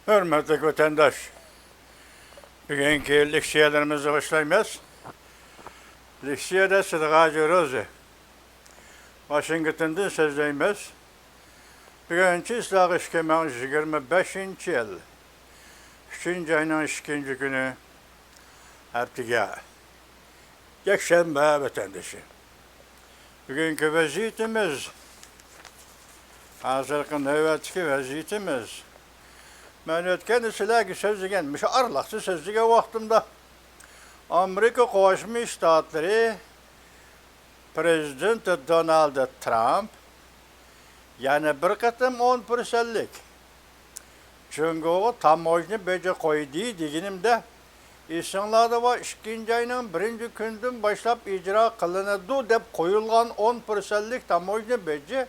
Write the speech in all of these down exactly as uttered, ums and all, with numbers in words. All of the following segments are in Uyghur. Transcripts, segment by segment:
ھۆرمەتلىك ۋەتەنداش، بۈگۈنكى لېكسىيەلىرىمىزنى باشلايمىز. لېكسىيەدە سىدىق ھاجى روزى، ۋاشىنگتوندىن سۆزلەيمىز. بۈگۈن چىسلاغا ئىككى مىڭ يىگىرمە بەشىنچى يىل، ئۈچىنچى ئاينىڭ ئىككىنچى كۈنى، ھەپتىگە يەكشەنبە ۋەتەندىشى. بۈگۈنكى ۋەزىيىتىمىز، ھازىرقى نۆۋەتتىكى ۋەزىيىتىمىز. مەن ئۆتكەندە سىلەرگە سۆزلىگەن، مۇشۇ ئارىلىقتا سۆزلىگەن ۋاقتىمدا، ئامېرىكا قوشما شتاتلىرى پرېزىدېنتى دونالد ترامپ يەنە بىر قېتىم ئون پىرسەنتلىك جۇڭگوغا تاموژنا بېجى قويدى دېگىنىمدە، ئېسىڭلاردا بار، ئىككىنچى ئاينىڭ بىرىنچى كۈنىدىن باشلاپ ئىجرا قىلىنىدۇ دەپ قويۇلغان ئون پىرسەنتلىك تاموژنا بېجى،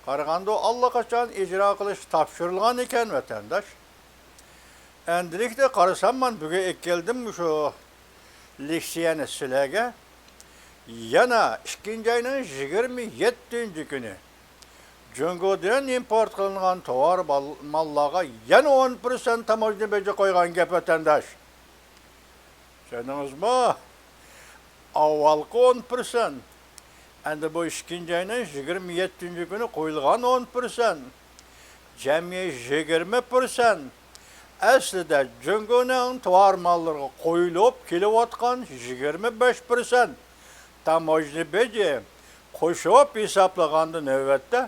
قارىغاندا ئاللىقاچان ئىجرا قىلىشقا تاپشۇرۇلغان ئىكەن، ۋەتەنداش. ئەندىلىكتە قارىسام، مەن بۈگۈن ئەكەلدىم مۇشۇ لېكسىيەنى سىلەرگە. يەنە ئىككىنچى ئاينىڭ يىگىرمە يەتتىنچى كۈنى جۇڭگودىن ئىمپورت قىلىنغان تاۋار مال-، ماللارغا يەنە ئون پىرسەنت تاموژنا بېجى قويغان گەپ، ۋەتەنداش. چۈشەندىڭىزمۇ؟ ئاۋۋالقى ئون پىرسەنت، ئەمدى بۇ ئىككىنچى ئاينىڭ يىگىرمە يەتتىنچى كۈنى قويۇلغان ئون پىرسەنت، جەمئىي يىگىرمە پىرسەنت. ئەسلىدە جۇڭگونىڭ تاۋار ماللىرىغا قويۇلۇپ كېلىۋاتقان يىگىرمە بەش پىرسەنت تاموژنا بېجى قوشۇپ ھېسابلىغاندا، نۆۋەتتە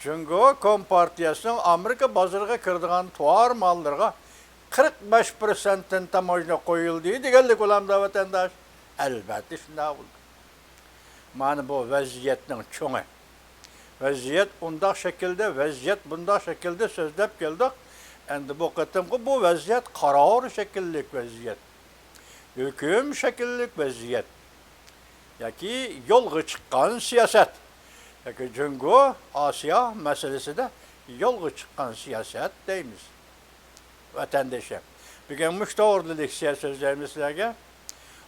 جۇڭگو كومپارتىيەسىنىڭ ئامېرىكا بازىرىغا كىرىدىغان تاۋار ماللىرىغا قىرىق بەش پىرسەنتتىن تاموژنا قويۇلدى دېگەنلىك بولامدا، ۋەتەنداش؟ ئەلۋەتتە شۇنداق بولىدۇ. مانا بۇ ۋەزىيەتنىڭ چوڭى. ۋەزىيەت ئۇنداق شەكىلدە، ۋەزىيەت بۇنداق شەكىلدە سۆزلەپ كەلدۇق. ئەمدى بۇ قېتىمقى بۇ ۋەزىيەت قارار شەكىللىك ۋەزىيەت، ھۆكۈم شەكىللىك ۋەزىيەت ياكى يولغا چىققان سىياسەت ياكى جۇڭگو ئاسىيا مەسىلىسىدە يولغا چىققان سىياسەت دەيمىز. ۋەتەندىشىم، بۈگۈن مۇشۇ توغرىدا لېكسىيە سۆزلەيمىز سىلەرگە.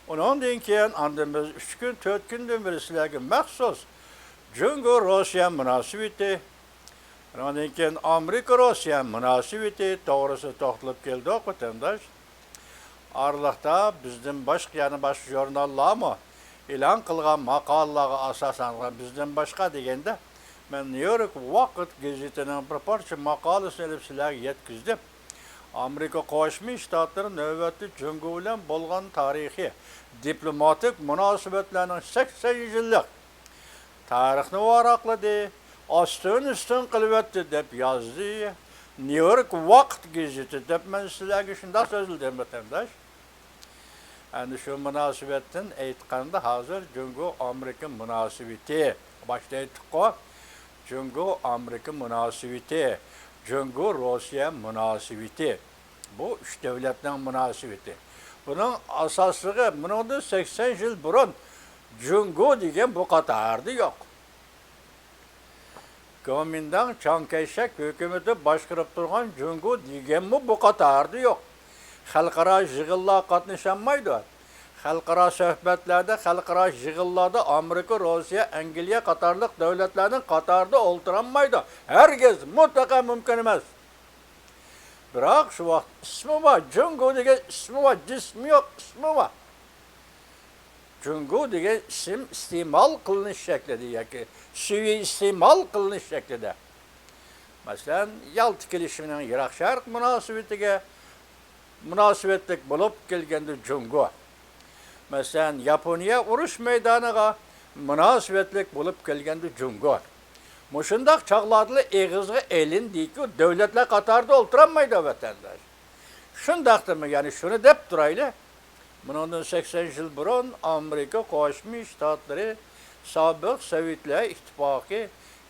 ئۇنىڭدىن كېيىن ئاندىن بىز ئۈچ كۈن، تۆت كۈندىن بېرى سىلەرگە مەخسۇس جۇڭگو روسىيە مۇناسىۋىتى، ئۇنىڭدىن كېيىن ئامېرىكا روسىيە مۇناسىۋىتى توغرىسىدا توختىلىپ كەلدۇق، ۋەتەنداش. ئارىلىقتا بىزدىن باشقا يەنە باشقا ژۇرناللارمۇ ئېلان قىلغان ماقالىلارغا ئاساسلانغان، بىزدىن باشقا دېگەندە، مەن نيۇ يورك ۋاقىت گېزىتىنىڭ بىر پارچە ماقالىسىنى ئېلىپ سىلەرگە يەتكۈزدۈم. ئامېرىكا قوشما شتاتلىرى نۆۋەتتە جۇڭگو بىلەن بولغان تارىخىي دىپلوماتىك مۇناسىۋەتلەرنىڭ سەكسەن يىللىق تارىخنى ۋاراقلىدى، ئاستىن-ئۈستۈن قىلىۋەتتى، دەپ يازدى نيۇ يورك ۋاقىت گېزىتى، دەپ مەن سىلەرگە شۇنداق سۆزلىدىم، ۋەتەنداش. ئەنە شۇ مۇناسىۋەتتىن ئېيتقاندا، ھازىر جۇڭگو ئامېرىكا مۇناسىۋىتى، باشتا ئېيتتۇققۇ، جۇڭگو ئامېرىكا مۇناسىۋىتى، جۇڭگو روسىيە مۇناسىۋىتى. بۇ ئۈچ دۆلەتنىڭ مۇناسىۋىتى. بۇنىڭ ئاساسلىقى، بۇنىڭدىن سەكسەن يىل بۇرۇن جۇڭگو دېگەن بۇ قاتاردا يوق. گومىنداڭ چاڭ كەيشەك ھۆكۈمىتى باشقۇرۇپ تۇرغان جۇڭگو دېگەنمۇ بۇ قاتاردا يوق. خەلقئارا يىغىنلارغا قاتنىشالمايدۇ. خەلقئارا سۆھبەتلەردە، خەلقئارا يىغىنلاردا ئامېرىكا، روسىيە، ئەنگلىيە قاتارلىق دۆلەتلەرنىڭ قاتارىدا ئولتۇرالمايدۇ. ھەرگىز، مۇتلەقەن مۇمكىن ئەمەس. بىراق شۇ ۋاقىت ئىسمى بار، جۇڭگو دېگەن ئىسمى بار، جىسمى يوق، ئىسمى بار. جۇڭگو دېگەن ئىسىم ئىستېمال قىلىنىش شەكلىدە ياكى سۈيى ئىستېمال قىلىنىش شەكلىدە. مەسىلەن، يالتا كېلىشىمىنىڭ يىراق شەرق مۇناسىۋىتىگە مۇناسىۋەتلىك بولۇپ كەلگەندە جۇڭگو. مەسىلەن، ياپونىيە ئۇرۇش مەيدانىغا مۇناسىۋەتلىك بولۇپ كەلگەندە جۇڭگو. مۇشۇنداق چاغلاردىلا ئېغىزغا ئېلىندىكى، دۆلەتلەر قاتارىدا ئولتۇرالمايدۇ، ۋەتەنداش. شۇنداقتىمۇ، يەنى شۇنى دەپ تۇرايلى. بۇنىڭدىن سەكسەن يىل بۇرۇن ئامېرىكا قوشما شتاتلىرى، سابىق سوۋېتلەر ئىتتىپاقى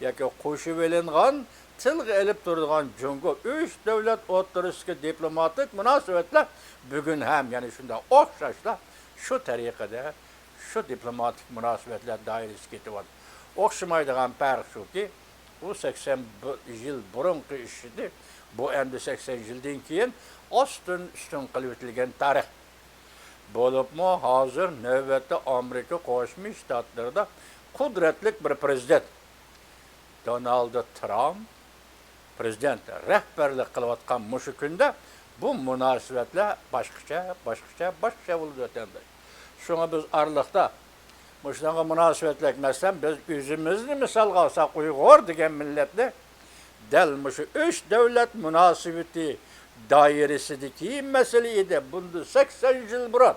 ياكى قوشۇۋېلىنغان، تىلغا ئېلىپ تۇرىدىغان جۇڭگو، ئۈچ دۆلەت ئوتتۇرىسىدىكى دىپلوماتىك مۇناسىۋەتلەر بۈگۈن ھەم يەنە شۇنداق ئوخشاشلا شۇ تەرىقىدە، شۇ دىپلوماتىك مۇناسىۋەتلەر دائىرىسىگە كېتىۋاتىدۇ. ئوخشىمايدىغان پەرق شۇكى، ئۇ سەكسەن يىل بۇرۇنقى ئىش ئىدى، بۇ ئەمدى سەكسەن يىلدىن كېيىن ئاستىن ئۈستۈن قىلىۋېتىلگەن تارىخ. بولۇپمۇ ھازىر نۆۋەتتە ئامېرىكا قوشما شتاتلىرىدا قۇدرەتلىك بىر پرېزىدېنت، دونالد ترامپ، پرېزىدېنت رەھبەرلىك قىلىۋاتقان مۇشۇ كۈندە بۇ مۇناسىۋەتلەر باشقىچە، باشقىچە، باشقىچە بولىدۇ، ۋەتەنداش. شۇڭا بىز ئارىلىقتا مۇشۇنىڭغا مۇناسىۋەتلىك، مەسىلەن، بىز ئۆزىمىزنى مىسالغا ئالساق، ئۇيغۇر دېگەن مىللەتنى دەل مۇشۇ ئۈچ دۆلەت مۇناسىۋىتى دائىرىسىدىكى مەسىلە ئىدى، بۇندىن سەكسەن يىل بۇرۇن.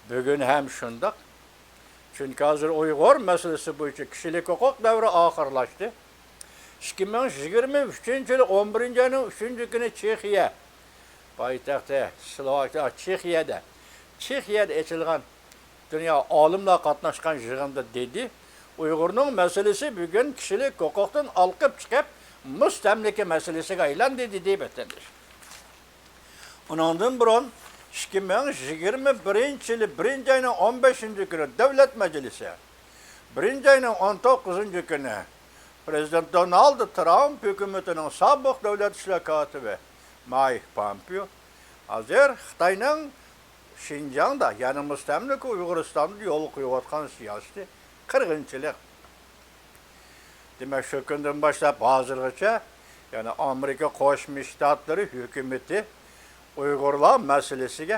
بۈگۈن ھەم شۇنداق. چۈنكى ھازىر ئۇيغۇر مەسىلىسى بويىچە كىشىلىك ھوقۇق دەۋرى ئاخىرلاشتى. ئىككى مىڭ يىگىرمە ئۈچىنچى يىل ئون بىرىنچى ئاينىڭ ئۈچىنچى كۈنى چېخىيە پايتەختى سلوۋاكىيە، چېخىيەدە، چېخىيەدە ئېچىلغان دۇنيا ئالىملار قاتناشقان يىغىندا دېدى، ئۇيغۇرنىڭ مەسىلىسى بۈگۈن كىشىلىك ھوقۇقتىن ئالقىپ چىقىپ، مۇستەملىكە مەسىلىسىگە ئايلاندى، دېدى ۋەتەنداش. ئۇنىڭدىن بۇرۇن، ئىككى مىڭ يىگىرمە بىرىنچى يىلى بىرىنچى ئاينىڭ ئون بەشىنچى كۈنى دۆلەت مەجلىسى، بىرىنچى ئاينىڭ ئون توققۇزىنچى كۈنى پرېزىدېنت دونالد ترامپ ھۆكۈمىتىنىڭ سابىق دۆلەت ئىشلار كاتىپى مايك پومپېئو ھازىر خىتاينىڭ شىنجاڭدا، يەنى مۇستەملىكە ئۇيغۇرىستاندا يولغا قويۇۋاتقان سىياسىتى قىرغىنچىلىق. دېمەك، شۇ كۈندىن باشلاپ ھازىرغىچە، يەنى ئامېرىكا قوشما شتاتلىرى ھۆكۈمىتى ئۇيغۇرلار مەسىلىسىگە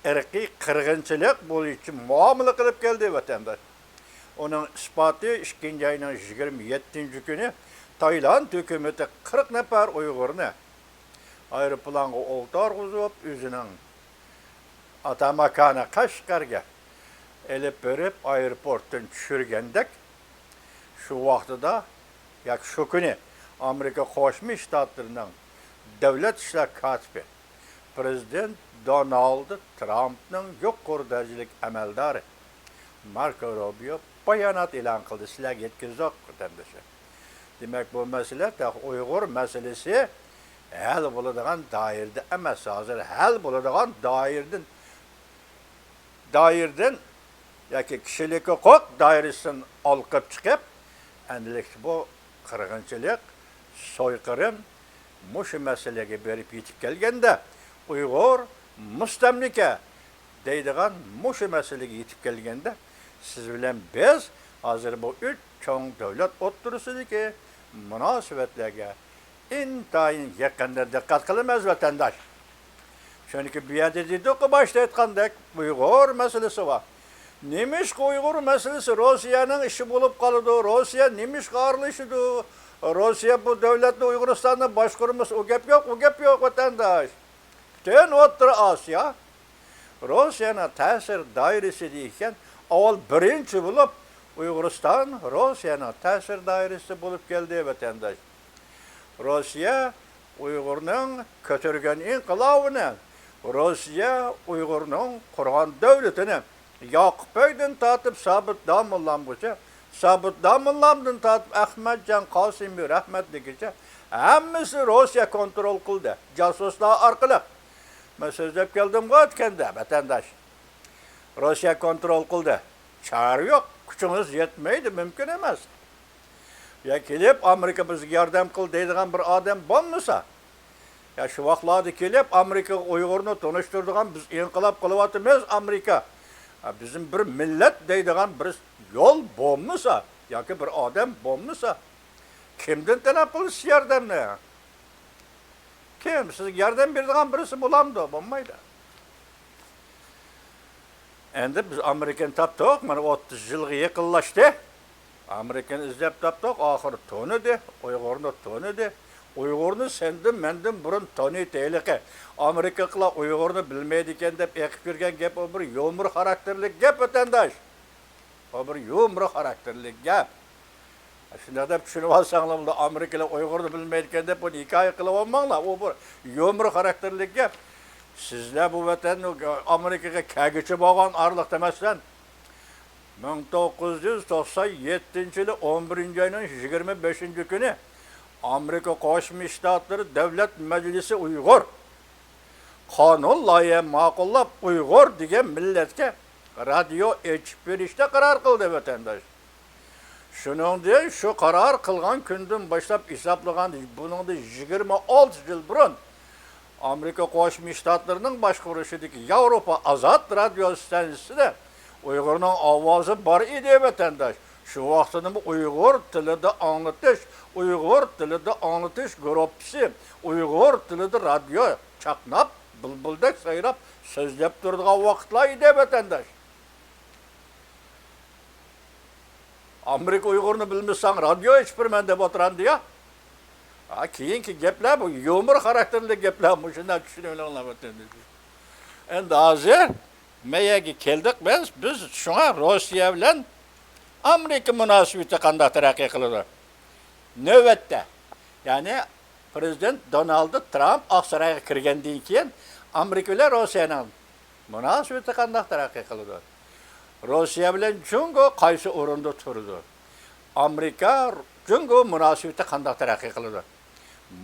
ئىرقىي قىرغىنچىلىق بويىچە مۇئامىلە قىلىپ كەلدى، ۋەتەنداش. ئۇنىڭ ئىسپاتى ئىككىنچى ئاينىڭ يىگىرمە يەتتىنچى كۈنى تايلاند ھۆكۈمىتى قىرىق نەپەر ئۇيغۇرنى ئايروپىلانغا ئولتۇرغۇزۇپ، ئۆزىنىڭ ئاتا ماكانى قەشقەرگە ئېلىپ بېرىپ، ئايروپورتتىن چۈشۈرگەندەك، شۇ ۋاقتىدا ياكى شۇ كۈنى ئامېرىكا قوشما شتاتلىرىنىڭ دۆلەت ئىشلار كاتىپى، پرېزىدېنت دونالد ترامپنىڭ يۇقىرى دەرىجىلىك ئەمەلدارى ماركو روبىيو بايانات ئېلان قىلدى، سىلەرگە يەتكۈزدۇق، ۋەتەنداشلار. دېمەك، بۇ مەسىلە تېخى ئۇيغۇر مەسىلىسى ھەل بولىدىغان دائىرىدە ئەمەس، ھازىر ھەل بولىدىغان دائىرىدىن، دائىرىدىن ياكى كىشىلىك ھوقۇق دائىرىسىدىن ئالقىپ چىقىپ، ئەمدىلىكتە بۇ قىرغىنچىلىق، سويقىرىم مۇشۇ مەسىلىگە بېرىپ يېتىپ كەلگەندە، ئۇيغۇر مۇستەملىكە دەيدىغان مۇشۇ مەسىلىگە يېتىپ كەلگەندە، سىز بىلەن بىز ھازىر بۇ ئۈچ چوڭ دۆلەت ئوتتۇرىسىدىكى مۇناسىۋەتلەرگە ئىنتايىن يېقىندىن دىققەت قىلىمىز، ۋەتەنداش. چۈنكى بۇ يەردە دېدۇققۇ، باشتا ئېيتقاندەك، ئۇيغۇر مەسىلىسى بار. نېمىشقا ئۇيغۇر مەسىلىسى روسىيەنىڭ ئىشى بولۇپ قالىدۇ؟ روسىيە نېمىشقا ئارىلىشىدۇ؟ روسىيە بۇ دۆلەتنى، ئۇيغۇرىستاننى باشقۇرمىسا، ئۇ گەپ يوق، ئۇ گەپ يوق، ۋەتەنداش. پۈتۈن ئوتتۇرا ئاسىيا روسىيەنىڭ تەسىر دائىرىسىدە ئىكەن، ئاۋۋال بىرىنچى بولۇپ ئۇيغۇرىستان روسىيەنىڭ تەسىر دائىرىسىدە بولۇپ كەلدى، ۋەتەنداش. روسىيە ئۇيغۇرنىڭ كۆتۈرگەن ئىنقىلابىنى، روسىيە ئۇيغۇرنىڭ قۇرغان دۆلىتىنى، ياقۇپ بەگدىن تارتىپ سابىت داموللامغىچە، سابىت داموللامدىن تارتىپ ئەخمەتجان قاسىمى رەھمەتلىككىچە ھەممىسى روسىيە كونترول قىلدى، جاسۇسلار ئارقىلىق. مەن سۆزلەپ كەلدىمغۇ ئۆتكەندە، ۋەتەنداش. روسىيە كونترول قىلدى. چارە يوق، كۈچىڭىز يەتمەيدۇ، مۇمكىن ئەمەس. يا كېلىپ ئامېرىكا بىزگە ياردەم قىل دەيدىغان بىر ئادەم بولمىسا، يا شۇ ۋاقىتلاردا كېلىپ ئامېرىكىغا ئۇيغۇرنى تونۇشتۇرىدىغان، بىز ئىنقىلاب قىلىۋاتىمىز ئامېرىكا، يا بىزنى بىر مىللەت دەيدىغان بىر يول بولمىسا، ياكى بىر ئادەم بولمىسا، كىمدىن تەلەپ قىلىسىز ياردەمنى؟ كىم؟ سىزگە ياردەم بېرىدىغان بىرسى بولامدۇ؟ بولمايدۇ. ئەمدى بىز ئامېرىكىنى تاپتۇق، مانا ئوتتۇز يىلغا يېقىنلاشتى. ئامېرىكىنى ئىزدەپ تاپتۇق، ئاخىرى تونۇدى، ئۇيغۇرنى تونۇدى. ئۇيغۇرنى سەندىن، مەندىن بۇرۇن تونۇيتتى ھېلىقى. ئامېرىكىلىقلار ئۇيغۇرنى بىلمەيدىكەن دەپ ئېقىپ يۈرگەن گەپ، ئۇ بىر يۇمۇر خاراكتېرلىك گەپ، ۋەتەنداش. ئۇ بىر يۇمۇر خاراكتېرلىك گەپ. شۇنداق دەپ چۈشىنىۋالساڭلار بولىدۇ، ئامېرىكىلار ئۇيغۇرنى بىلمەيدىكەن دەپ بۇنى ھېكايە قىلىۋالماڭلار. ئۇ بىر يۇمۇر خاراكتېرلىك گەپ. سىزلەر بۇ ۋەتەن ئامېرىكىغا كەلگۈچى بولغان ئارىلىقتا، مەسىلەن، مىڭ توققۇز يۈز توقسان يەتتىنچى يىلى ئون بىرىنچى ئاينىڭ يىگىرمە بەشىنچى كۈنى ئامېرىكا قوشما شتاتلىرى دۆلەت مەجلىسى ئۇيغۇر قانۇن لايىھە ماقۇللاپ، ئۇيغۇر دېگەن مىللەتكە رادىيو ئېچىپ بېرىشتە قارار قىلدى، ۋەتەنداش. شۇنىڭدىن، شۇ قارار قىلغان كۈندىن باشلاپ ھېسابلىغاندا، بۇنىڭدىن يىگىرمە ئالتە يىل بۇرۇن ئامېرىكا قوشما شتاتلىرىنىڭ باشقۇرۇشىدىكى ياۋروپا ئازاد رادىيو ستانسىسىدا ئۇيغۇرنىڭ ئاۋازى بار ئىدى، ۋەتەنداش. شۇ ۋاقتىدىمۇ ئۇيغۇر تىلىدا ئاڭلىتىش، ئۇيغۇر تىلىدا ئاڭلىتىش گۇرۇپپىسى، ئۇيغۇر تىلىدا رادىيو چاقناپ، بۇلبۇلدەك سايراپ سۆزلەپ تۇرىدىغان ۋاقىتلار ئىدى، ۋەتەنداش. ئامېرىكا ئۇيغۇرنى بىلمىسەڭ، رادىيو ئېچىپ بېرىمەن دەپ ئولتۇرامدۇ يا؟ ھا، كېيىنكى گەپلەر بۇ يۇمۇر خاراكتېرلىك گەپلەر، مۇشۇنداق چۈشىنىۋېلىڭلار، ۋەتەنداش. ئەمدى ھازىر مەيەگە كەلدۇق بىز. بىز شۇڭا روسىيە بىلەن ئامېرىكا مۇناسىۋىتى قانداق تەرەققىي قىلىدۇ؟ نۆۋەتتە، يەنى پرېزىدېنت دونالد ترامپ ئاقسارايغا كىرگەندىن كېيىن ئامېرىكا بىلەن روسىيەنىڭ مۇناسىۋىتى قانداق تەرەققىي قىلىدۇ؟ روسىيە بىلەن جۇڭگو قايسى ئورۇندا تۇرىدۇ؟ ئامېرىكا جۇڭگو مۇناسىۋىتى قانداق تەرەققىي قىلىدۇ؟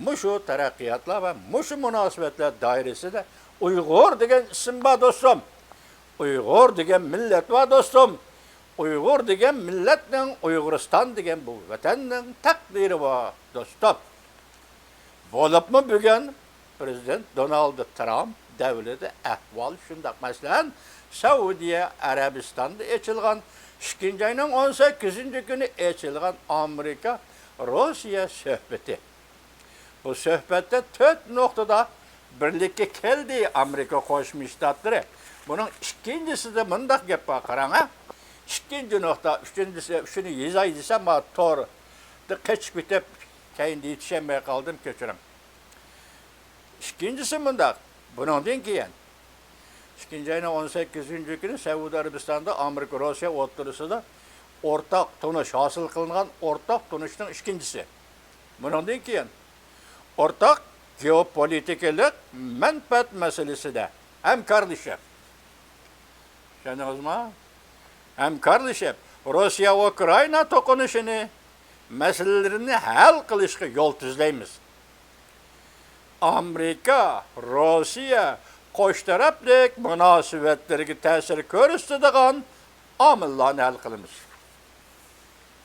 مۇشۇ تەرەققىياتلار ۋە مۇشۇ مۇناسىۋەتلەر دائىرىسىدە ئۇيغۇر دېگەن ئىسىم بار، دوستۇم. ئۇيغۇر دېگەن مىللەت بار، دوستۇم. ئۇيغۇر دېگەن مىللەتنىڭ، ئۇيغۇرىستان دېگەن بۇ ۋەتەننىڭ تەقدىرى بار، دوستۇم. بولۇپمۇ بۈگۈن پرېزىدېنت دونالد ترامپ دەۋرىدە ئەھۋال شۇنداق. مەسىلەن، سەئۇدىيە ئەرەبىستاندا ئېچىلغان، ئىككىنچى ئاينىڭ ئون سەككىزىنچى كۈنى ئېچىلغان ئامېرىكا روسىيە سۆھبىتى. بۇ سۆھبەتتە تۆت نۇقتىدا بىرلىككە كەلدى ئامېرىكا قوشما شتاتلىرى. بۇنىڭ ئىككىنچىسىدە مۇنداق گەپ بار، قاراڭ ھە. ئىككىنچى نۇقتا، ئۈچىنچىسى، شۇنى يېزاي دېسەم، ما توردا قېچىپ كېتىپ، كەينىدە يېتىشەلمەي قالدىم، كەچۈرۈڭ. ئىككىنچىسى مۇنداق، بۇنىڭدىن كېيىن ئىككىنچى ئاينىڭ ئون سەككىزىنچى كۈنى سەئۇدى ئەرەبىستاندا ئامېرىكا، روسىيە ئوتتۇرىسىدا ئورتاق تونۇش ھاسىل قىلىنغان، ئورتاق تونۇشنىڭ ئىككىنچىسى. بۇنىڭدىن كېيىن ئورتاق گېئوپولىتىكىلىق مەنپەئەت مەسىلىسىدە ھەمكارلىشىپ، چۈشەندىڭىزمۇ؟ ھەمكارلىشىپ، روسىيە ئۇكرائىنا توقۇنۇشىنى، مەسىلىلىرىنى ھەل قىلىشقا يول تۈزلەيمىز. ئامېرىكا، روسىيە قوش تەرەپلىك مۇناسىۋەتلىرىگە تەسىر كۆرسىتىدىغان ئامىللارنى ھەل قىلىمىز.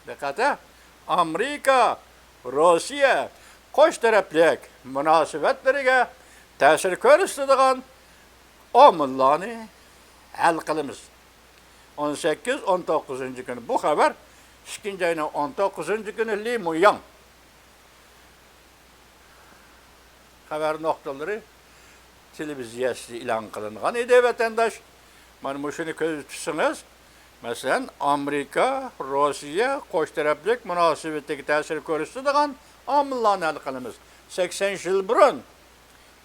دىققەت، ئامېرىكا، روسىيە قوش تەرەپلىك مۇناسىۋەتلىرىگە تەسىر كۆرسىتىدىغان ئامىللارنى ھەل قىلىمىز. ئون سەككىز، ئون توققۇزىنچى كۈنى بۇ خەۋەر، ئىككىنچى ئاينىڭ ئون توققۇزىنچى كۈنى لى مۇياڭ خەۋەر نۇقتىلىرى تېلېۋىزىيەسىدە ئېلان قىلىنغان ئىدى، ۋەتەنداش. مانا مۇشۇنى كۆزدە تۇتسىڭىز، مەسىلەن، ئامېرىكا، روسىيە قوش تەرەپلىك مۇناسىۋىتىگە تەسىر كۆرسىتىدىغان ئامىللارنى ھەل قىلىمىز. سەكسەن يىل بۇرۇن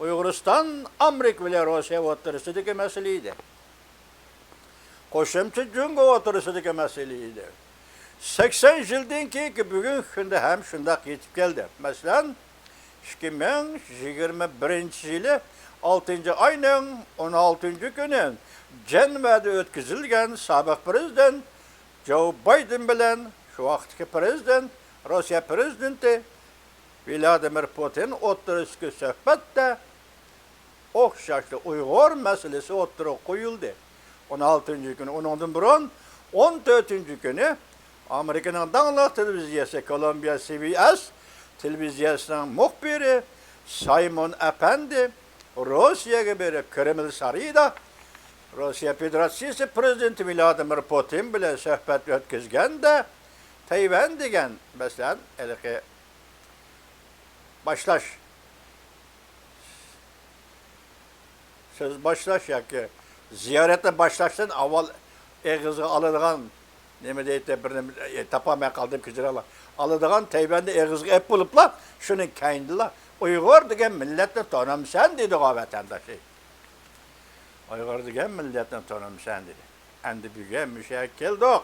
ئۇيغۇرىستان ئامېرىكا بىلەن روسىيە ئوتتۇرىسىدىكى مەسىلە ئىدى. قوشۇمچە جۇڭگو ئوتتۇرىسىدىكى مەسىلە ئىدى. سەكسەن يىلدىن كېيىنكى بۈگۈنكى كۈندە ھەم شۇنداق يېتىپ كەلدى. مەسىلەن، ئىككى مىڭ يىگىرمە بىرىنچى يىلى ئالتىنچى ئاينىڭ ئون ئالتىنچى كۈنى جەنۋەدە ئۆتكۈزۈلگەن سابىق پرېزىدېنت جو بايدېن بىلەن شۇ ۋاقىتتىكى پرېزىدېنت، روسىيە پرېزىدېنتى ۋلادىمىر پۇتىن ئوتتۇرىسىدىكى سۆھبەتتە ئوخشاشلا ئۇيغۇر مەسىلىسى ئوتتۇرىغا قويۇلدى. ئون ئالتىنچى كۈنى، ئۇنىڭدىن بۇرۇن ئون تۆتىنچى كۈنى ئامېرىكىنىڭ داڭلىق تېلېۋىزىيەسى كولومبىيە سى بى ئېس تېلېۋىزىيەسىنىڭ مۇخبىرى سايمون ئەپەندى روسىيەگە بېرىپ، كرېمل سارىيىدا روسىيە فېدېراتسىيىسى پرېزىدېنتى ۋلادىمىر پۇتىن بىلەن سۆھبەت ئۆتكۈزگەندە، تەيۋەن دېگەن، مەسىلەن، ھېلىقى باشلاش، سۆز باشلاش ياكى زىيارەتنى باشلاشتىن ئاۋۋال ئېغىزغا ئالىدىغان نېمە دەيتتى، بىر نېمە، ئى، تاپالماي قالدىم، كەچۈرۈڭلار. ئالىدىغان تەيۋەننى ئېغىزغا ئېلىپ بولۇپلا، شۇنىڭ كەينىدىلا، «ئۇيغۇر دېگەن مىللەتنى تونۇمسەن؟» دېدىغۇ ۋەتەنداشى. «ئۇيغۇر دېگەن مىللەتنى تونۇمسەن؟» دېدى. ئەمدى بۈگۈن مۇشۇ يەرگە كەلدۇق.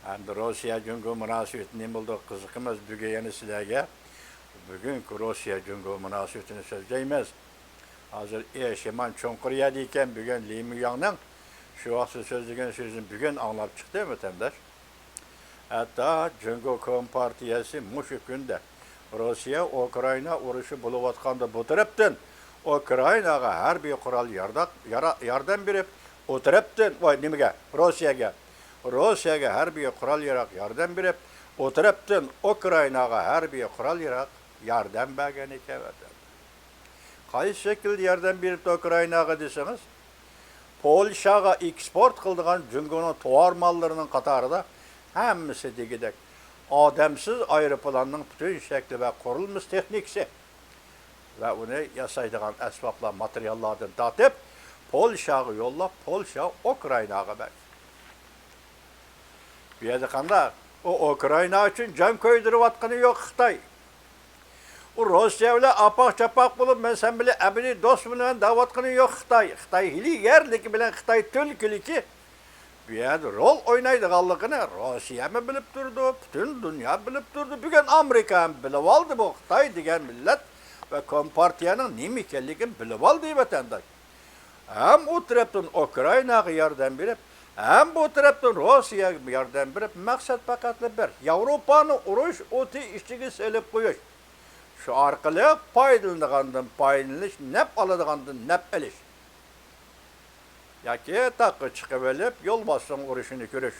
ئەمدى روسىيە جۇڭگو مۇناسىۋىتى نېمە بولدى، قىزىقىمىز. بۈگۈن يەنە سىلەرگە بۈگۈنكى روسىيە جۇڭگو مۇناسىۋىتىنى سۆزلەيمىز. ھازىر ئىش يامان چوڭقۇر يەردە ئىكەن. بۈگۈن لى مۇياڭنىڭ شۇ ۋاقىتتا سۆزلىگەن سۆزىنى بۈگۈن ئاڭلاپ چىقتىم، ۋەتەنداش. ھەتتا جۇڭگو كومپارتىيەسى مۇشۇ كۈندە روسىيە ئۇكرائىنا ئۇرۇشى بولۇۋاتقاندا بۇ تەرەپتىن ئۇكرائىناغا ھەربىي قورال يارداق-، يارا-، ياردەم بېرىپ، ئۇ تەرەپتىن، ۋاي، نېمىگە؟ روسىيەگە. روسىيەگە ھەربىي قورال ياراق ياردەم بېرىپ، ئۇ تەرەپتىن ئۇكرائىناغا ھەربىي قورال ياراق ياردەم بەرگەن ئىكەن، ۋەتەن. قايسى شەكىلدە ياردەم بېرىپتۇ ئۇكرائىناغا دېسىڭىز، پولشاغا ئېكسپورت قىلىدىغان جۇڭگونىڭ تاۋار ماللىرىنىڭ قاتارىدا ھەممىسى دېگۈدەك ئادەمسىز ئايروپىلاننىڭ پۈتۈن شەكلى ۋە قۇرۇلمىسى تېخنىكىسى ۋە ئۇنى ياسايدىغان ئەسۋابلار، ماتېرىياللاردىن تارتىپ، پولشاغا يوللاپ، پولشا ئۇكرائىناغا بەردى. بۇ يەردە قانداق؟ ئۇ ئۇكرائىنا ئۈچۈن جان كۆيدۈرۈۋاتقىنى يوق خىتاي. ئۇ روسىيە بىلەن ئاپاق-چاپاق بولۇپ، مەن سەن بىلەن ئەبەدىي دوست بولىمەن دەۋاتقىنى يوق خىتاي. خىتاي ھىيلىگەرلىكى بىلەن، خىتاي تۈلكىلىكى بۇ يەردە رول ئوينايدىغانلىقىنى روسىيەمۇ بىلىپ تۇرىدۇ، پۈتۈن دۇنيا بىلىپ تۇرىدۇ. بۈگۈن ئامېرىكا ھەم بىلىۋالدى بۇ خىتاي دېگەن مىللەت ۋە كومپارتىيەنىڭ نېمە ئىكەنلىكىنى بىلىۋالدى ۋەتەنداش. ھەم ئۇ تەرەپتىن ئۇكرائىناغا ياردەم بېرىپ، ھەم بۇ تەرەپتىن روسىيەگە ياردەم بېرىپ، مەقسەت پەقەتلا بىر، ياۋروپانى ئۇرۇش ئوتى ئىچىگە سېلىپ قويۇش. شۇ ئارقىلىق پايدىلىنىدىغاندىن پايدىلىنىش، نەپ ئالىدىغاندىن نەپ ئېلىش. ياكى تاغقا چىقىۋېلىپ، يولۋاسنىڭ ئۇرۇشىنى كۆرۈش.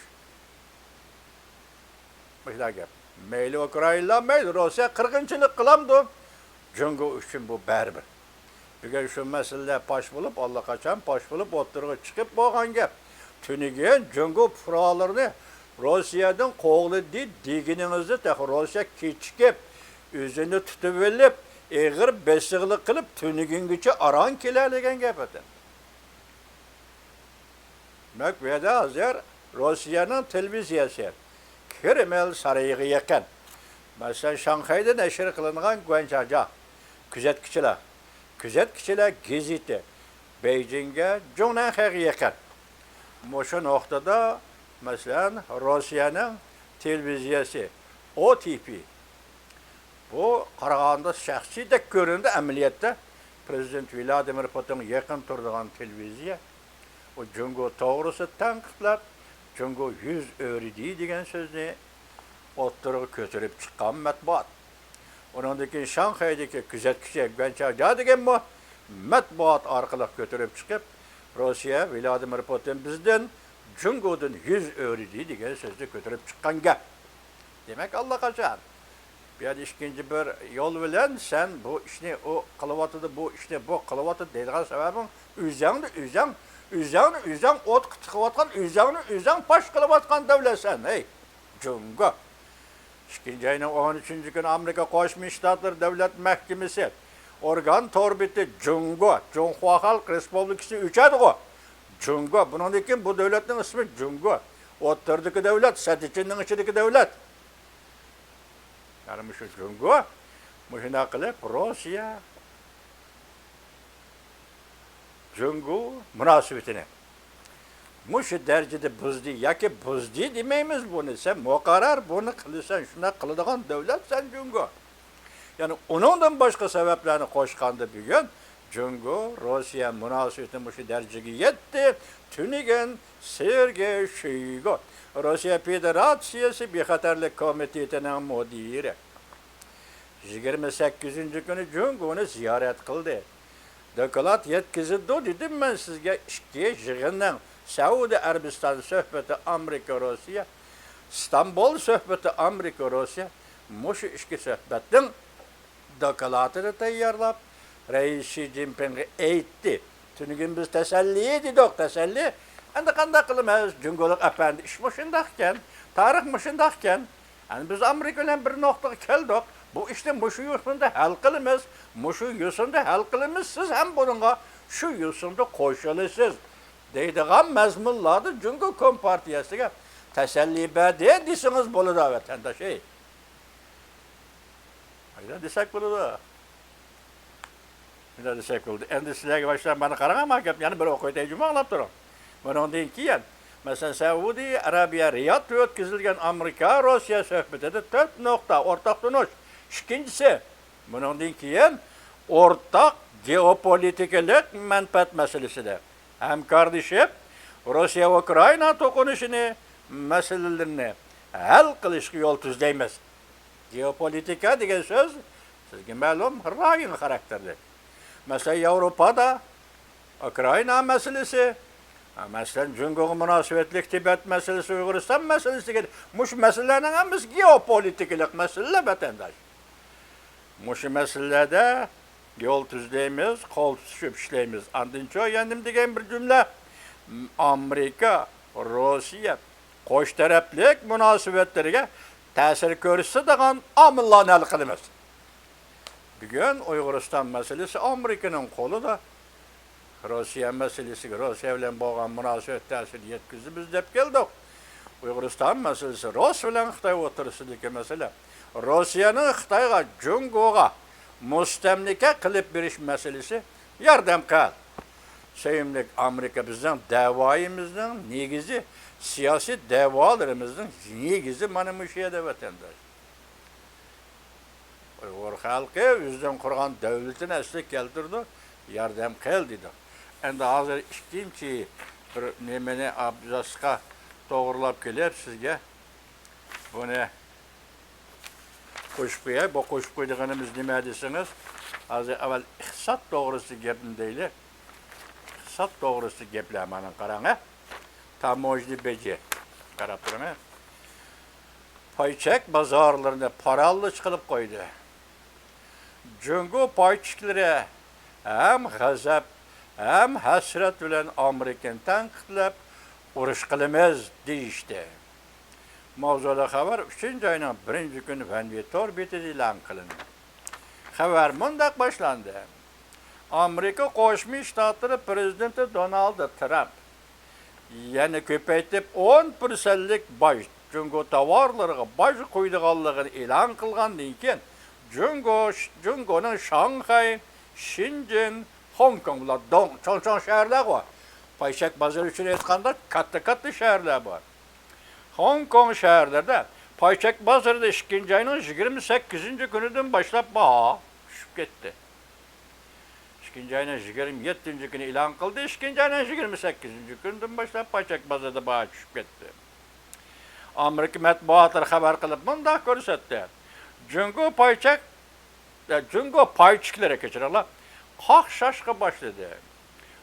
مۇشۇنداق گەپ. مەيلى ئۇكرائىنلار، مەيلى روسىيە قىرغىنچىلىق قىلامدۇ؟ جۇڭگو ئۈچۈن بۇ بەرىبىر. بۈگۈن شۇ مەسىلىلەر پاش بولۇپ، ئاللىقاچان پاش بولۇپ، ئوتتۇرىغا چىقىپ بولغان گەپ. تۈنۈگۈن جۇڭگو پۇقرالىرىنى روسىيەدىن قوغلىدى دېگىنىڭىزدە، تېخى روسىيە كېچىكىپ، ئۆزىنى تۇتۇۋېلىپ، ئېغىر بېسىقلىق قىلىپ، تۈنۈگۈنگىچە ئاران كېلەلىگەن گەپ ئەتەن. دېمەك، بۇ يەردە ھازىر روسىيەنىڭ تېلېۋىزىيەسى، كرېمىل سارىيىغا يېقىن. مەسىلەن، شاڭخەيدە نەشر قىلىنغان گۇەنچاجا، كۆزەتكۈچىلەر، كۆزەتكۈچىلەر گېزىتى، بېيجىڭگە، جۇڭنەنخەيگە يېقىن. مۇشۇ نۇقتىدا، مەسىلەن، روسىيەنىڭ تېلېۋىزىيەسى، ئو تې پې، بۇ قارىغاندا شەخسىيدەك كۆرۈنىدۇ، ئەمەلىيەتتە پرېزىدېنت ۋلادىمىر پۇتىنغا يېقىن تۇرىدىغان تېلېۋىزىيە. ئۇ جۇڭگو توغرىسىدا تەنقىدلەپ، جۇڭگو يۈز ئۆرۈدى دېگەن سۆزنى ئوتتۇرىغا كۆتۈرۈپ چىققان مەتبۇئات. ئۇنىڭدىن كېيىن شاڭخەيدىكى كۆزەتكۈچى گۇەنچاجا دېگەنمۇ مەتبۇئات ئارقىلىق كۆتۈرۈپ چىقىپ، روسىيە، ۋلادىمىر پۇتىن بىزدىن، جۇڭگودىن يۈز ئۆرۈدى دېگەن سۆزنى كۆتۈرۈپ چىققان گەپ. دېمەك، ئاللىقاچان بۇ يەردە ئىككىنچى بىر يول بىلەن سەن بۇ ئىشنى ئۇ قىلىۋاتىدۇ، بۇ ئىشنى بۇ قىلىۋاتىدۇ دەيدىغان سەۋەبىڭ ئۆزۈڭنى ئۆزۈڭ، ئۆزۈڭنى ئۆزۈڭ ئوتقا تىقىۋاتقان، ئۆزۈڭنى ئۆزۈڭ پاش قىلىۋاتقان دۆلەتسەن، ھەي، جۇڭگو. ئىككىنچى ئاينىڭ ئون ئۈچىنچى كۈنى ئامېرىكا قوشما شتاتلىرى دۆلەت مەھكىمىسى ئورگان تور بېتى جۇڭگو، جۇڭخۇا خەلق رېسپۇبلىكىسى ئۆچەدىغۇ. جۇڭگو، بۇنىڭدىن كېيىن بۇ دۆلەتنىڭ ئىسمى جۇڭگو. ئوتتۇرىدىكى دۆلەت، سەددىچىننىڭ ئىچىدىكى دۆلەت. يەنى مۇشۇ جۇڭگو مۇشۇنداق قىلىپ روسىيە، جۇڭگو مۇناسىۋىتىنى مۇشۇ دەرىجىدە بۇزدى ياكى بۇزدى دېمەيمىز بۇنى. سەن مۇقەررەر بۇنى قىلىسەن، شۇنداق قىلىدىغان دۆلەتسەن جۇڭگو. يەنى ئۇنىڭدىن باشقا سەۋەبلەرنى قوشقاندا بۈگۈن جۇڭگو، روسىيە مۇناسىۋىتى مۇشۇ دەرىجىگە يەتتى. تۈنۈگۈن سېرگېي شويگۇ، روسىيە فېدېراتسىيەسى بىخەتەرلىك كومىتېتىنىڭ مۇدىرى، يىگىرمە سەككىزىنچى كۈنى جۇڭگونى زىيارەت قىلدى. دوكلات يەتكۈزىدۇ دېدىم مەن سىزگە، ئىككى يىغىننىڭ، سەئۇدى ئەرەبىستان سۆھبىتى، ئامېرىكا، روسىيە، ئىستانبۇل سۆھبىتى، ئامېرىكا، روسىيە، مۇشۇ ئىككى سۆھبەتنىڭ دوكلاتىنى تەييارلاپ، رەئىس شى جىنپىڭغا ئېيتتى. تۈنۈگۈن بىز تەسەللى دېدۇق، تەسەللى. ئەمدى قانداق قىلىمىز؟ جۇڭگولۇق ئەپەندى، ئىش مۇشۇنداقكەن، تارىخ مۇشۇنداقكەن. ئەمدى بىز ئامېرىكا بىلەن بىر نۇقتىغا كەلدۇق. بۇ ئىشنى مۇشۇ يوسۇندا ھەل قىلىمىز، مۇشۇ يوسۇندا ھەل قىلىمىز، سىز ھەم بۇنىڭغا شۇ يوسۇندا قوشۇلىسىز، دەيدىغان مەزمۇنلاردا جۇڭگو كومپارتىيەسىگە تەسەللى بەردى دېسىڭىز بولىدۇ، ۋەتەنداش، ھەي. ئايدا دېسەك بولىدۇ. شۇنداق دېسەك بولىدۇ. ئەمدى سىلەرگە باشلاپ مانا قاراڭ، ما گەپنى يەنە بىر ئوقۇۋېتەي، جۇمۇ ئاڭلاپ تۇرۇڭ. بۇنىڭدىن كېيىن، مەسىلەن، سەئۇدى ئەرەبىيە رىيادتا ئۆتكۈزۈلگەن ئامېرىكا روسىيە سۆھبىتىدە تۆت نۇقتا ئورتاق تونۇش. ئىككىنچىسى، بۇنىڭدىن كېيىن ئورتاق گېئوپولىتىكىلىق مەنپەئەت مەسىلىسىدە ھەمكارلىشىپ، روسىيە ئۇكرائىنا توقۇنۇشىنى مەسىلىلىرىنى ھەل قىلىشقا يول تۈزلەيمىز. گېئوپولىتىكا دېگەن سۆز سىزگە مەلۇم، رايون خاراكتېرلىك. مەسىلەن، ياۋروپادا ئۇكرائىنا مەسىلىسى، مەسىلەن، جۇڭگوغا مۇناسىۋەتلىك تىبەت مەسىلىسى، ئۇيغۇرىستان مەسىلىسى دېگەن مۇشۇ مەسىلىلەرنىڭ ھەممىسى گېئوپولىتىكىلىق مەسىلىلەر، ۋەتەنداش. مۇشۇ مەسىلىلەردە يول تۈزلەيمىز، قول تۇتۇشۇپ ئىشلەيمىز. ئاندىنچۇ يەنە نېمە دېگەن بىر جۈملە؟ ئامېرىكا، روسىيە، قوش تەرەپلىك مۇناسىۋەتلىرىگە تەسىر كۆرسىتىدىغان ئامىللارنى ھەل قىلىمىز. بۈگۈن ئۇيغۇرىستان مەسىلىسى ئامېرىكىنىڭ قولىدا. روسىيە مەسىلىسىگە روسىيە بىلەن بولغان مۇناسىۋەت تەسىرىنى يەتكۈزىمىز دەپ كەلدۇق. ئۇيغۇرىستان مەسىلىسى روس بىلەن خىتاي ئوتتۇرىسىدىكى مەسىلە. روسىيەنىڭ خىتايغا، جۇڭگوغا مۇستەملىكە قىلىپ بېرىش مەسىلىسى ياردەم قىل. سۆيۈملۈك ئامېرىكا، بىزنىڭ دەۋايىمىزنىڭ نېگىزى، سىياسىي دەۋالىرىمىزنىڭ نېگىزى مانا مۇشۇ يەردە، ۋەتەنداش. ئۇيغۇر خەلقى ئۆزىنىڭ قۇرغان دۆلىتىنى ئەسلىگە كەلتۈرىدۇ، ياردەم قىل دېدۇق. ئەمدى ھازىر ئىككىنچى بىر نېمىنى، ئابزاسقا توغرىلاپ كېلىپ سىزگە بۇنى قوشۇپ قوياي. بۇ قوشۇپ قويىدىغىنىمىز نېمە دېسىڭىز، ھازىر ئەۋۋەل ئىقتىساد توغرىسىدا گەپنى دەيلى. ئىقتىساد توغرىسىدا گەپلەر مانا قاراڭ، ھە. تاموژنا بېجى. قاراپ تۇرۇڭ، ھە. پاي چەك بازارلىرىنى پارالىچ قىلىپ قويدى. جۇڭگو پاي چەكلىرى ھەم غەزەپ، ھەم ھەسرەت بىلەن ئامېرىكىنى تەنقىدلەپ، ئۇرۇش قىلىمىز دېيىشتى. ماۋزۇلۇق خەۋەر ئۈچىنچى ئاينىڭ بىرىنچى كۈنى ۋەنۋى تور بېتىدە ئېلان قىلىندى. خەۋەر مۇنداق باشلاندى: ئامېرىكا قوشما شتاتلىرى پىرېزىدېنتى دونالد ترامپ يەنە كۆپەيتىپ ئون پىرسەنتلىك باج، جۇڭگو تاۋارلىرىغا باج قويىدىغانلىقىنى ئېلان قىلغاندىن كېيىن، جۇڭگو، جۇڭگونىڭ شاڭخەي، شېنجېن، خوڭكوڭ بۇلار دوڭ، چوڭ-چوڭ شەھەرلەر بار. پاي چەك بازىرى ئۈچۈن ئېيتقاندا، كاتتا-كاتتا شەھەرلەر بار. خوڭكوڭ شەھەرلىرىدە پاي چەك بازىرىدا ئىككىنچى ئاينىڭ يىگىرمە سەككىزىنچى كۈنىدىن باشلاپ باھا چۈشۈپ كەتتى. ئىككىنچى ئاينىڭ يىگىرمە يەتتىنچى كۈنى ئېلان قىلدى، ئىككىنچى ئاينىڭ يىگىرمە سەككىزىنچى كۈنىدىن باشلاپ پاي چەك بازىرىدا باھا چۈشۈپ كەتتى. ئامېرىكا مەتبۇئاتلىرى خەۋەر قىلىپ مۇنداق كۆرسەتتى: جۇڭگو پاي چەك، جۇڭگو پاي چەكلىرى، كەچۈرۈڭلار، قاقشاشقا باشلىدى.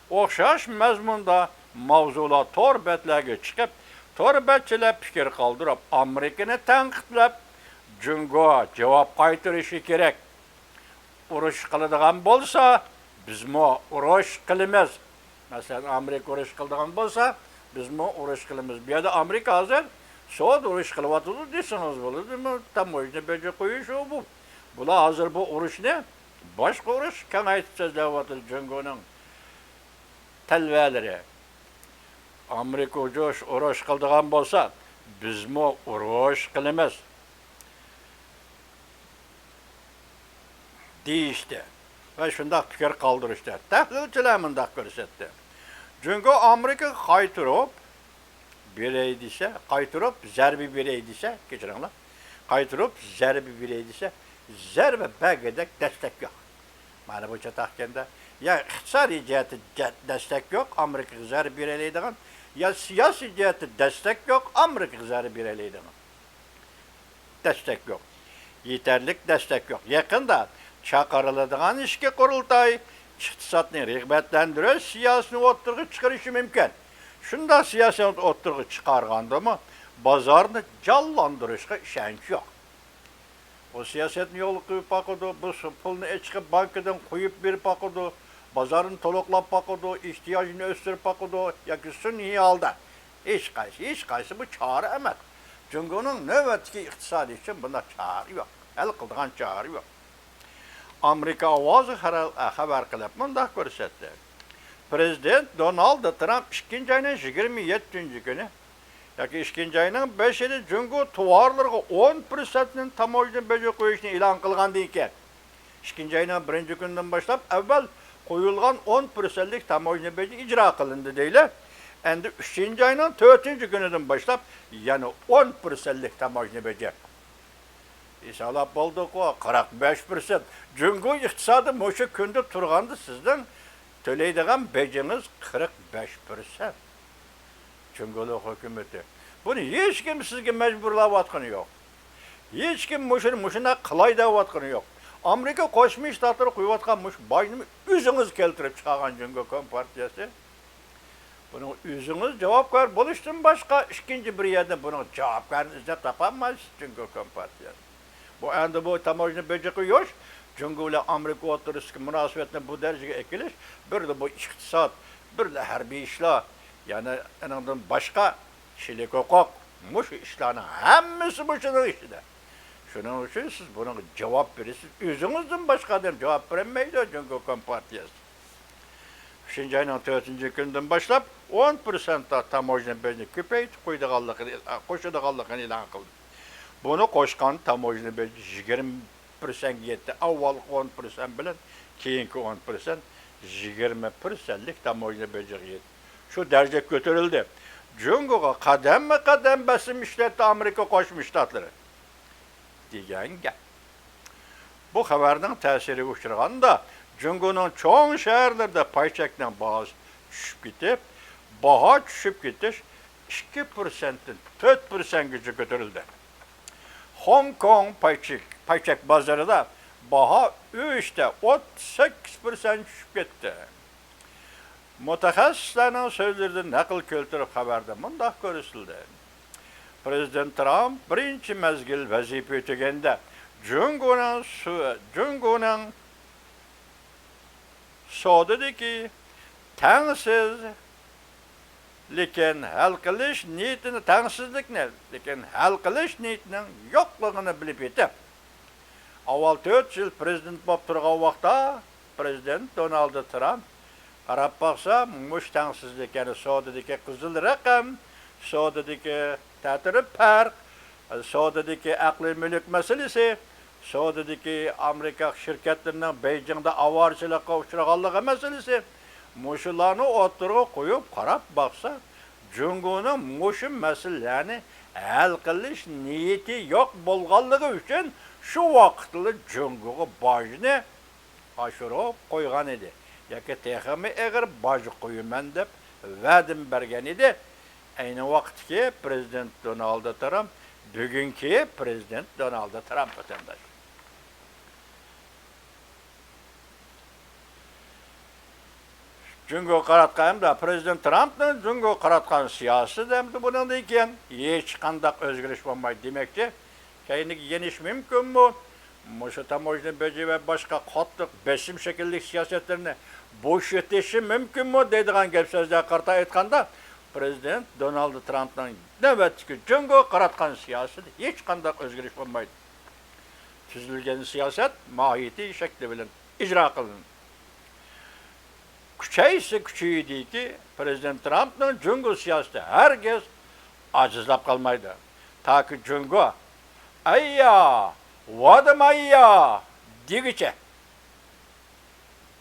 ئوخشاش مەزمۇندا ماۋزۇلار تور بەتلەرگە چىقىپ، تور بەتچىلەر پىكىر قالدۇرۇپ، ئامېرىكىنى تەنقىدلەپ، جۇڭگو جاۋاب قايتۇرۇشى كېرەك. ئۇرۇش قىلىدىغان بولسا، بىزمۇ ئۇرۇش قىلىمىز. مەسىلەن، ئامېرىكا ئۇرۇش قىلىدىغان بولسا، بىزمۇ ئۇرۇش قىلىمىز. بۇ يەردە ئامېرىكا ھازىر سودا ئۇرۇش قىلىۋاتىدۇ دېسىڭىز بولىدۇ. بۇ تاموژنا بېجى قويۇش ئۇ بۇ. بۇلار ھازىر بۇ ئۇرۇشنى باشقا ئۇرۇش كېڭەيتىپ سۆزلەۋاتىدۇ جۇڭگونىڭ تەلۋەلىرى. ئامېرىكا ئۇرۇش، ئۇرۇش قىلىدىغان بولسا، بىزمۇ ئۇرۇش قىلىمىز دېيىشتى ۋە شۇنداق پىكىر قالدۇرۇشتى. تەھلىلچىلەر مۇنداق كۆرسەتتى: جۇڭگو ئامېرىكىغا قايتۇرۇپ بېرەي دېسە، قايتۇرۇپ زەربە بېرەي دېسە، كەچۈرۈڭلار، قايتۇرۇپ زەربە بېرەي دېسە، زەربە بەرگۈدەك دەستەك يوق. مانا بۇ چاتاق ئىكەندە. يا ئىقتىسادىي جەھەتتە جە-، دەستەك يوق، ئامېرىكىغا زەربە بېرەلەيدىغان، يا سىياسىي جەھەتتە دەستەك يوق، ئامېرىكىغا زەربە بېرەلەيدىغان. دەستەك يوق. يېتەرلىك دەستەك يوق. يېقىندا چاقىرىلىدىغان ئىچكى قۇرۇلتاي ئىقتىسادنى رىغبەتلەندۈرۈش سىياسىتىنى ئوتتۇرىغا چىقىرىشى مۇمكىن. شۇنداق سىياسەتنى ئوتتۇرىغا چىقارغاندىمۇ، بازارنى جانلاندۇرۇشقا ئىشەنچ يوق. ئۇ سىياسەتنى يولغا قويۇپ باقىدۇ، بۇ سۇ-، پۇلنى ئېچىقىپ بانكىدىن قويۇپ بېرىپ باقىدۇ، بازارنى تولۇقلاپ باقىدۇ، ئېھتىياجنى ئۆستۈرۈپ باقىدۇ ياكى سۈنئىي ھالدا. ھېچقايسى، ھېچقايسى بۇ چارە ئەمەس. جۇڭگونىڭ نۆۋەتتىكى ئىقتىسادى ئۈچۈن بۇنداق چارە يوق. ھەل قىلىدىغان چارە يوق. ئامېرىكا ئاۋازى خەرە-، خەۋەر قىلىپ مۇنداق كۆرسەتتى: پىرېزىدېنت دونالد ترامپ ئىككىنچى ئاينىڭ يىگىرمە يەتتىنچى كۈنى ياكى ئىككىنچى ئاينىڭ بەشىدە جۇڭگو تاۋارلىرىغا ئون پىرسەنتتىن تاموژنا بېجى قويۇشنى ئېلان قىلغاندىن كېيىن، ئىككىنچى ئاينىڭ بىرىنچى كۈنىدىن باشلاپ ئەۋۋەل قويۇلغان ئون پىرسەنتلىك تاموژنا بېجى ئىجرا قىلىندى دەيلى. ئەمدى ئۈچىنچى ئاينىڭ تۆتىنچى كۈنىدىن باشلاپ يەنە ئون پىرسەنتلىك تاموژنا بېجى. ھېسابلاپ بولدۇققۇ، قىرىق بەش پىرسەنت. جۇڭگو ئىقتىسادى مۇشۇ كۈندە تۇرغاندا سىزنىڭ تۆلەيدىغان بېجىڭىز قىرىق بەش پىرسەنت. جۇڭگولۇق ھۆكۈمىتى. بۇنى ھېچكىم سىزگە مەجبۇرلاۋاتقىنى يوق. ھېچكىم مۇشۇنى مۇشۇنداق قىلاي دەۋاتقىنى يوق. ئامېرىكا قوشما شتاتلىرى قويۇۋاتقان مۇشۇ باجنى ئۆزىڭىز كەلتۈرۈپ چىقارغان جۇڭگو كومپارتىيەسى. بۇنىڭ ئۆزىڭىز جاۋابكار بولۇشتىن باشقا ئىككىنچى بىر يەردىن بۇنىڭ جاۋابكارىنى ئىزدەپ تاپالمايسىز، جۇڭگو كومپارتىيەسى. بۇ ئەمدى بۇ تاموژنا بېجى قويۇش، جۇڭگو بىلەن ئامېرىكا ئوتتۇرىسىدىكى مۇناسىۋەتنى بۇ دەرىجىگە ئەكېلىش، بىردە بۇ ئىقتىساد، بىردە ھەربىي ئىشلار، يەنە ئۇنىڭدىن باشقا كىشىلىك ھوقۇق، مۇشۇ ئىشلارنىڭ ھەممىسى مۇشۇنىڭ ئىچىدە. شۇنىڭ ئۈچۈن سىز بۇنىڭغا جاۋاب بېرىسىز. ئۆزىڭىزدىن باشقا ئادەم جاۋاب بېرەلمەيدۇ جۇڭگو كومپارتىيەسى. ئۈچىنچى ئاينىڭ تۆتىنچى كۈنىدىن باشلاپ ئون پىرسەنت تاموژنا بېجىنى كۆپەيتىپ قويىدىغانلىقىنى، قوشىدىغانلىقىنى ئېلان قىلدى. بۇنى قوشقان تاموژنا بېجى يىگىرمە پىرسەنتكە يەتتى. ئاۋۋالقى ئون پىرسەنت بىلەن كېيىنكى ئون پىرسەنت، يىگىرمە پىرسەنتلىك تاموژنا بېجىغا يەتتى. شۇ دەرىجىگە كۆتۈرۈلدى. جۇڭگوغا قەدەممۇ قەدەم بېسىم ئىشلەتتى ئامېرىكا قوشما شتاتلىرى، دېگەن گەپ. بۇ خەۋەرنىڭ تەسىرىگە ئۇچرىغاندا، جۇڭگونىڭ چوڭ شەھەرلىرىدە پاي چەكنىڭ باھاسى چۈشۈپ كېتىپ، باھا چۈشۈپ كېتىش ئىككى پىرسەنتتىن تۆت پىرسەنتكىچە كۆتۈرۈلدى. خوڭكوڭ پاي چەك، پاي چەك بازىرىدا باھا ئۈچتە ئوتتۇز سەككىز پىرسەنت چۈشۈپ كەتتى. مۇتەخەسسىسلەرنىڭ سۆزلىرىدىن نەقىل كەلتۈرۈپ خەۋەردە مۇنداق كۆرسىتىلدى: پىرېزىدېنت ترامپ بىرىنچى مەزگىل ۋەزىپە ئۆتىگەندە جۇڭگونىڭ سۇ-، جۇڭگونىڭ سودىدىكى تەڭسىز، لېكىن ھەل قىلىش نىيىتىنى، تەڭسىزلىكنى، لېكىن ھەل قىلىش نىيىتىنىڭ يوقلۇقىنى بىلىپ يېتىپ، ئاۋۋال تۆت يىل پىرېزىدېنت بولۇپ تۇرغان ۋاقىتتا، پىرېزىدېنت دونالد ترامپ قاراپ باقسا، مۇشۇ تەڭسىزلىك، يەنى سودىدىكى قىزىل رەقەم، سودىدىكى تەتۈر پەرق، سودىدىكى ئەقلىي مۈلۈك مەسىلىسى، سودىدىكى ئامېرىكا شىركەتلىرىنىڭ بېيجىڭدا ئاۋارىچىلىققا ئۇچرىغانلىقى مەسىلىسى، مۇشۇلارنى ئوتتۇرىغا قويۇپ قاراپ باقسا، جۇڭگونىڭ مۇشۇ مەسىلىلەرنى ھەل قىلىش نىيىتى يوق بولغانلىقى ئۈچۈن شۇ ۋاقىتلا جۇڭگوغا باجنى ئاشۇرۇپ قويغان ئىدى ياكى تېخىمۇ ئېغىر باج قويىمەن دەپ ۋەدىمۇ بەرگەن ئىدى. ئەينى ۋاقىتتىكى پىرېزىدېنت دونالد ترامپ بۈگۈنكى پىرېزىدېنت دونالد ترامپ، ۋەتەنداش. جۇڭگو قاراتقان ھەمدە پىرېزىدېنت ترامپنىڭ جۇڭگو قاراتقان سىياسىتى ھەمدە بۇنىڭدىن كېيىن ھېچقانداق ئۆزگىرىش بولمايدۇ دېمەكچى. كەينىگە يېنىش مۇمكىنمۇ؟ مۇشۇ تاموژنا بېجى ۋە باشقا قاتتىق بېسىم شەكىللىك سىياسەتلىرىنى بوشىتىشى مۇمكىنمۇ دەيدىغان گەپ سۆزلەرگە قارىتا ئېيتقاندا، پىرېزىدېنت دونالد ترامپنىڭ نۆۋەتتىكى جۇڭگوغا قاراتقان سىياسىتىدە ھېچقانداق ئۆزگىرىش بولمايدۇ. تۈزۈلگەن سىياسەت ماھىيىتى شەكلى بىلەن ئىجرا قىلىنىدۇ. كۈچەيسە كۈچىيىدۇكى، پىرېزىدېنت ترامپنىڭ جۇڭگو سىياسىتى ھەرگىز ئاجىزلاپ قالمايدۇ. تاكى جۇڭگو «ئەييا، ۋادىماييا» دېگۈچە.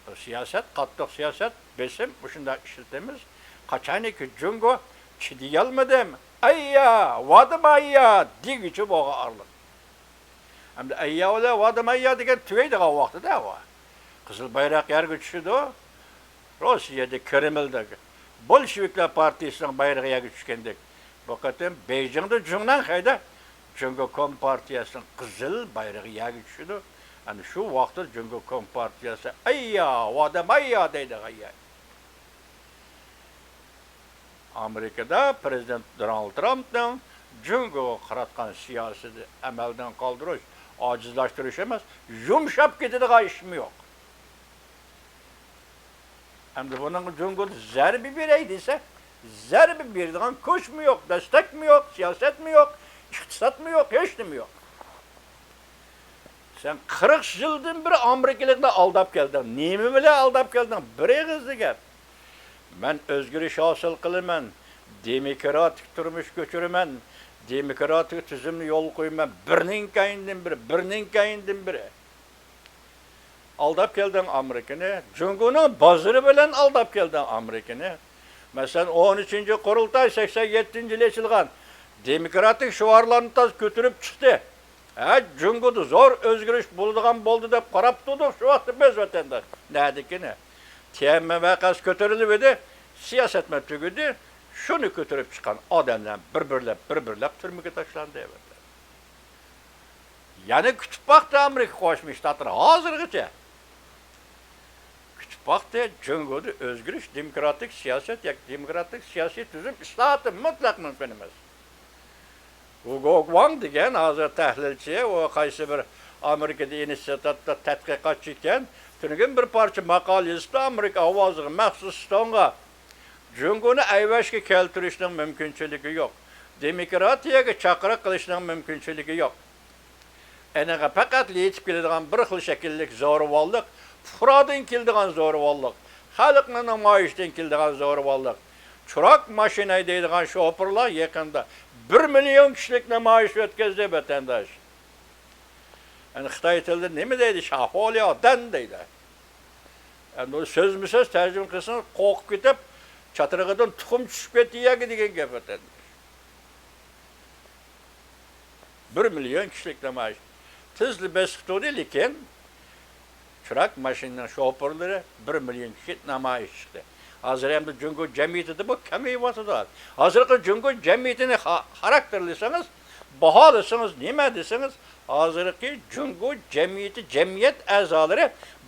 بۇ سىياسەت، قاتتىق سىياسەت، بېسىم، مۇشۇنداق ئىشلىتىمىز. قاچانكى جۇڭگو «چىدىيالمىدىم، ئەييا، ۋادىماييا» دېگۈچە بولغان ئارىلىق. ئەمدى «ئەييا ۋادىماييا» دېگەن تۈگەيدىغان ۋاقتىدا، ۋا، قىزىل بايراق يەرگە چۈشىدۇ. روسىيەدە، كرېملدا بولشېۋىكلار پارتىيىسىنىڭ بايرىقى يەرگە چۈشكەندەك، بۇ قېتىم بېيجىڭدا، جۇڭنەنخەيدە جۇڭگو كومپارتىيەسىنىڭ قىزىل بايرىقى يەرگە چۈشىدۇ. ئەنە شۇ ۋاقىتتا جۇڭگو كومپارتىيەسى «ئەييا، ۋادىماييا» دەيدىغان يەر. ئامېرىكىدا پىرېزىدېنت دونالد ترامپنىڭ جۇڭگوغا قاراتقان سىياسىتى ئەمەلدىن قالدۇرۇش، ئاجىزلاشتۇرۇش ئەمەس، يۇمشاپ كېتىدىغان ئىشمۇ يوق. ئەمدى بۇنىڭغا جۇڭگو زەربە بېرەي دېسە، زەربە بېرىدىغان كۈچمۇ يوق، دەستەكمۇ يوق، سىياسەتمۇ يوق، ئىقتىسادمۇ يوق، ھېچنېمە يوق. سەن قىرىق يىلدىن بېرى ئامېرىكىلىقنى ئالداپ كەلدىڭ. نېمە بىلەن ئالداپ كەلدىڭ؟ بىر ئېغىزدا گەپ. «مەن ئۆزگىرىش ھاسىل قىلىمەن، دېموكراتىك تۇرمۇش كۆچۈرىمەن، دېموكراتىك تۈزۈمنى يولغا قويىمەن»، بىرنىڭ كەينىدىن بىرى، بىرنىڭ كەينىدىن بىرى. ئالداپ كەلدىڭ ئامېرىكىنى، جۇڭگونىڭ بازىرى بىلەن ئالداپ كەلدىڭ ئامېرىكىنى. مەسىلەن، ئون ئۈچىنچى قۇرۇلتاي سەكسەن يەتتىنچى يىلى ئېچىلغان، دېموكراتىك شوئارلارنى تاز كۆتۈرۈپ چىقتى. ھە، جۇڭگودا زور ئۆزگىرىش بولىدىغان بولدى دەپ قاراپ تۇردۇق شۇ ۋاقىتتا بىز، ۋەتەنداش. نەدىكىنى؟ تيەنئەنمېن ۋەقەسى كۆتۈرۈلۈۋىدى، سىياسەتمۇ تۈگىدى. شۇنى كۆتۈرۈپ چىققان ئادەملەرنى بىر-بىرلەپ، بىر-بىرلەپ تۈرمىگە تاشلاندى، ۋەتەن. يەنە كۈتۈپ باقتى ئامېرىكا قوشما شتاتلىرى ھازىرغىچە. كۈتۈپ باقتى، جۇڭگودا ئۆزگىرىش، دېموكراتىك سىياسەت ياكى دېموكراتىك سىياسىي تۈزۈم ئىسلاھاتى مۇتلەق مۇمكىن ئەمەس. ۋۇگو گۇاڭ دېگەن ھازىر تەھلىلچى، ئۇ قايسى بىر ئامېرىكىدا ئىنستىتۇتتا تەتقىقاتچى ئىكەن، تۈنۈگۈن بىر پارچە ماقالە يېزىپتۇ، ئامېرىكا ئاۋازىغا مەخسۇس ستونغا. جۇڭگونى ئەيۋەشكە كەلتۈرۈشنىڭ مۇمكىنچىلىكى يوق. دېموكراتىيەگە چاقىرىق قىلىشنىڭ مۇمكىنچىلىكى يوق. ئېنىڭى پەقەت يېتىپ كېلىدىغان بىر خىل شەكىللىك زورىۋاللىق، پۇقرادىن كېلىدىغان زورىۋاللىق، خەلقنىڭ نامايىشىدىن كېلىدىغان زورىۋاللىق. چىراغ ماشىنا ھەيدەيدىغان شوپۇرلار يېقىندا بىر مىليون كىشىلىك نامايىش ئۆتكۈزدى، ۋەتەنداش. ئەنە خىتاي تىلىدا نېمە دەيدۇ؟ شاخولياۋدەن دەيدۇ. ئەمدى ئۇنى سۆزمۇ سۆز تەرجىمە قىلسىڭىز، قورقۇپ كېتىپ، چاترىقىدىن تۇخۇم چۈشۈپ كېتىدۇ يەرگە دېگەن گەپ ئەتەندى. بىر مىليون كىشىلىك نامايىش. تېزلا بېسىقتۇردى، لېكىن چىراغ ماشىنىنىڭ شوپۇرلىرى بىر مىليون كىشى نامايىش چىقتى. ھازىر ئەمدى جۇڭگو جەمئىيىتىدە بۇ كېمىيىۋاتىدۇ. ھازىرقى جۇڭگو جەمئىيىتىنى خا-، خاراكتېرلىسىڭىز، باھالىسىڭىز، نېمە دېسىڭىز، ھازىرقى جۇڭگو جەمئىيىتى، جەمئىيەت ئەزالىرى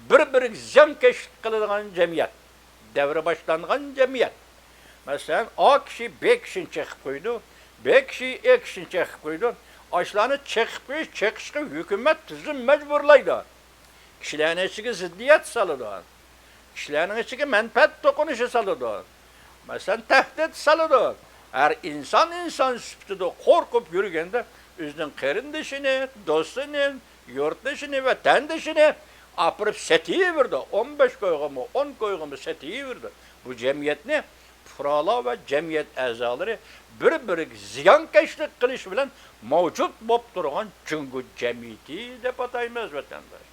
بىر-بىرىگە زىيانكەشلىك قىلىدىغان جەمئىيەت. دەۋرى باشلانغان جەمئىيەت. مەسىلەن، ئا كىشى بې كىشىنى چېقىپ قويىدۇ، بې كىشى ئې كىشىنى چېقىپ قويىدۇ. ئاشۇلارنى چېقىپ قويۇش، چېقىشقا ھۆكۈمەت تۈزۈم مەجبۇرلايدۇ. كىشىلەرنىڭ ئىچىگە زىددىيەت سالىدۇ. كىشىلەرنىڭ ئىچىگە مەنپەئەت توقۇنۇشى سالىدۇ. مەسىلەن، تەھدىت سالىدۇ. ھەر ئىنسان ئىنسان سۈپىتىدە قورقۇپ يۈرگەندە، ئۆزىنىڭ قېرىندىشىنى، دوستىنى، يۇرتدىشىنى، ۋەتەندىشىنى ئاپىرىپ سېتىۋېرىدۇ. ئون بەش كويغىمۇ، ئون كويغىمۇ سېتىۋېرىدۇ. بۇ جەمئىيەتنى پۇقرالار ۋە جەمئىيەت ئەزالىرى بىر-بىرىگە زىيانكەشلىك قىلىش بىلەن مەۋجۇت بولۇپ تۇرغان جۇڭگو جەمئىيىتى دەپ ئاتايمىز، ۋەتەنداش.